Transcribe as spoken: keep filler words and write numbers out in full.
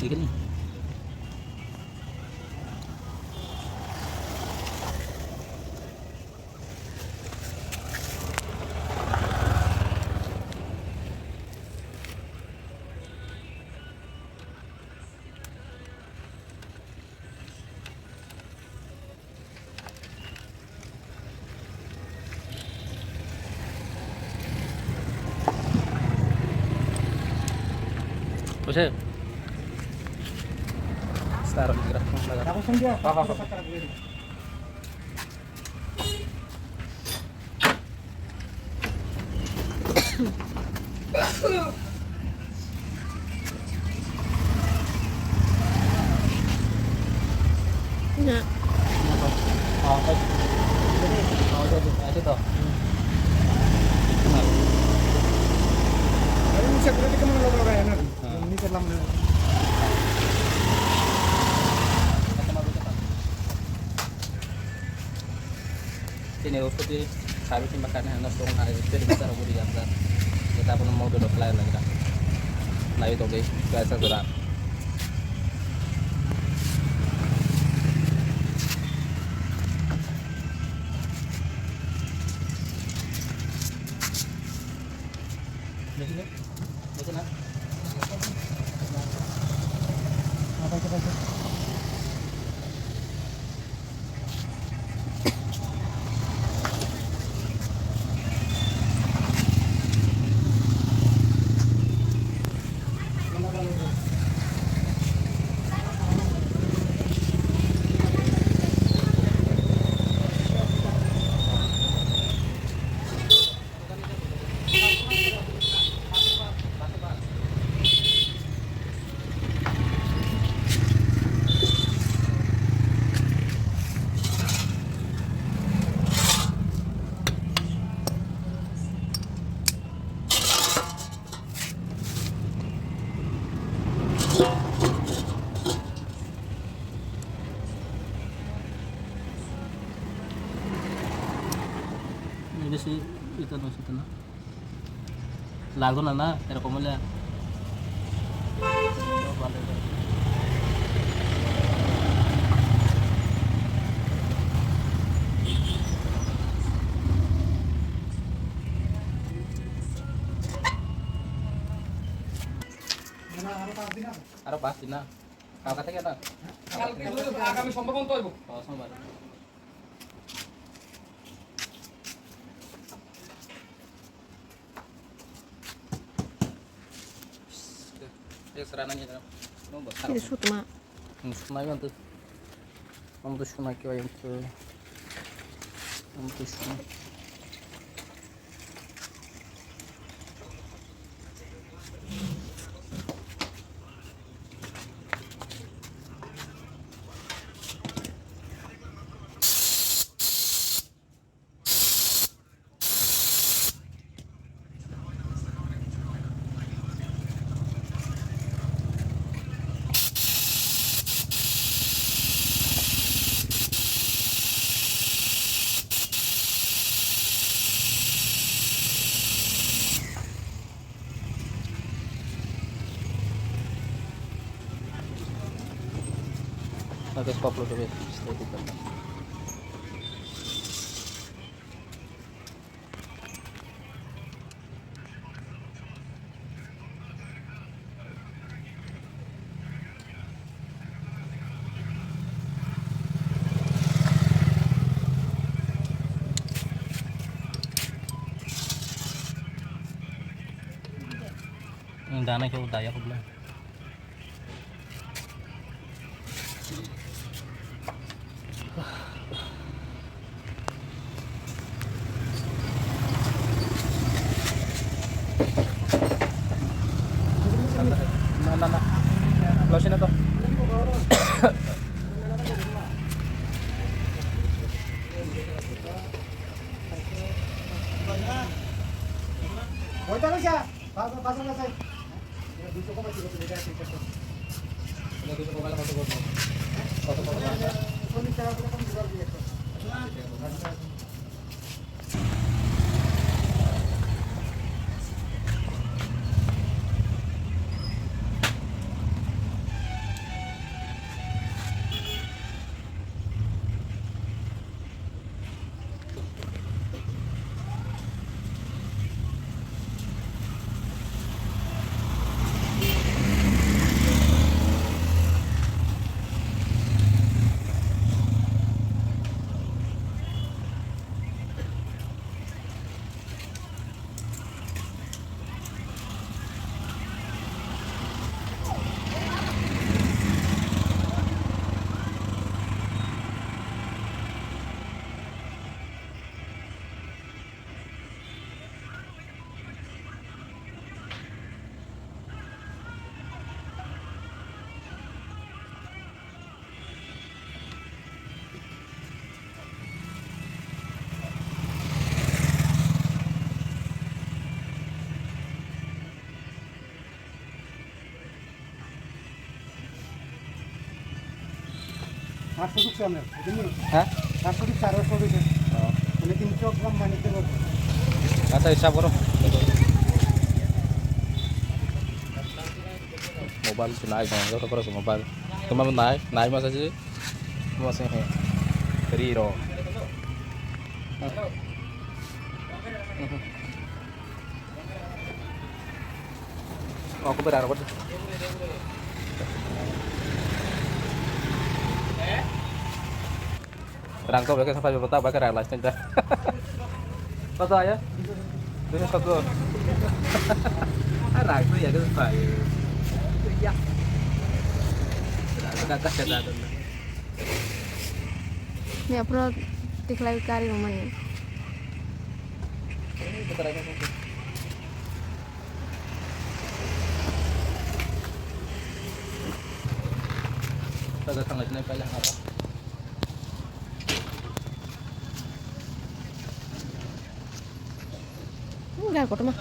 Dikini. Ose. Star ni gerak pun laga. Aku sendiri. Ha, ha, ha. Na. Chini o scooty sabi chini bakani hano song hai, teri masa rok uri yapsa. Kita pun mau duduk lain lagi dah. Nah, itu oke, biasa sudah. Biasa, biasa, nah. Apa itu, apa itu? Ini sih itu maksudnya. Lagu nana, erokom le. Aro pas din na? Kaal kotha khe na? Kaal, agamir sombhobonto hoibo. Oh, sombar. Ini sutma. Sutma itu. Kamu tuh sutma kaya itu. Kamu tuh sutma. Oke, stop dulu, stay di tempat. Dana khe daya khobla. Na, na, na. Lo sini to. Hoy, ta, hoy, ta. আটশো দিচ্ছে আমরা, বুঝলি? হ্যাঁ? আটশো দিচ্ছে, আর আটশো দিচ্ছে। ও। মানে তিনশো গ্রাম মানে তেল হচ্ছে। আচ্ছা, হিসাব করো। Mobile tu nai, bang, joto khorok mobile. Tuma nai, nai masa si, tuma se he, ri ro. Oh, aku berharap. Rang kau beke sampai berapa tak beke rang last time dah. Kau tahu ya? Dunia kau. Ah, rang tu ya kau tahu. Ya. Rang tu kata kata tu. Ni apro tiklai kari umani. Ini kita rasa tu. Taga thanglai sinai paila hapa. Enggak, kotoma.